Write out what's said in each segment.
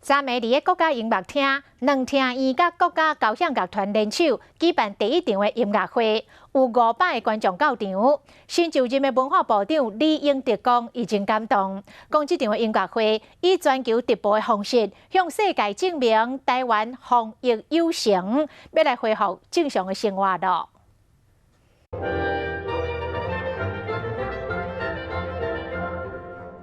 昨暝佇个國家音樂廳，兩廳院佮國家交響樂團聯手舉辦第一場的音樂會，有500個觀眾到場。新就任的文化部長李永得講，伊真感動，講這場的音樂會以全球直播的方式，向世界證明台灣防疫有成，欲來恢復正常的生活囉。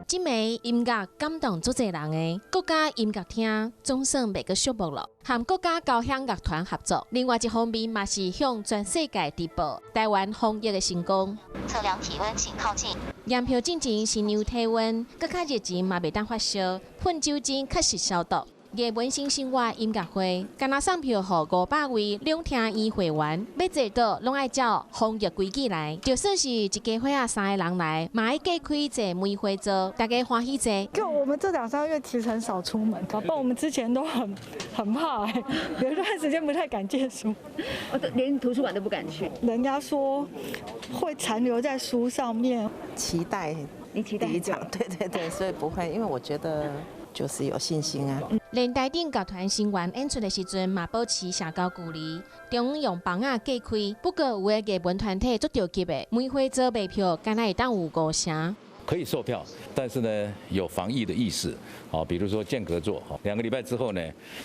這暝音樂感動足濟人的，國家音樂廳總算袂閣寂寞囉，和國家交響樂團合作。另外一方面嘛是向全世界直播台灣防疫的成功。測量體溫，請靠近。驗票進前先量體溫，閣較熱情嘛袂當發燒，噴酒精確實消毒。藝文新生活音樂會，敢若送票予500位兩廳院會員，欲坐佗攏愛照防疫規矩來。就算是一家伙仔三个人來，嘛愛隔開坐梅花座，大家歡喜坐。就我們這兩三個月其實很少出門，包括我們之前都很怕，有一段時間不太敢借書，我連圖書館都不敢去。人家說會殘留在書上面，期待你期待第一場，對對對，所以不會，因為我覺得就是有信心啊。連台頂樂團成員演出的時陣，嘛保持社交距離，中央用枋仔隔開。不過有的藝文團體足著急的，梅花座賣票，敢若會當有五成。可以售票，但是呢，有防疫的意識，好，比如說間隔座，2個禮拜之後呢，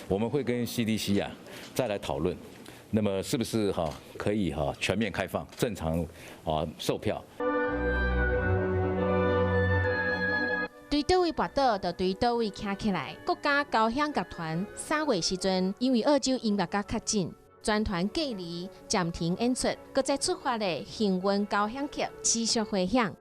我們會跟 CDC 啊再來討論，那麼是不是哈可以哈全面開放，正常啊售票。對佗位跋倒，就對佗位徛起來。國家交響樂團3月時陣，因為澳洲音樂家確診，全團隔離暫停演出，閣再出發的幸運交響曲持續迴響。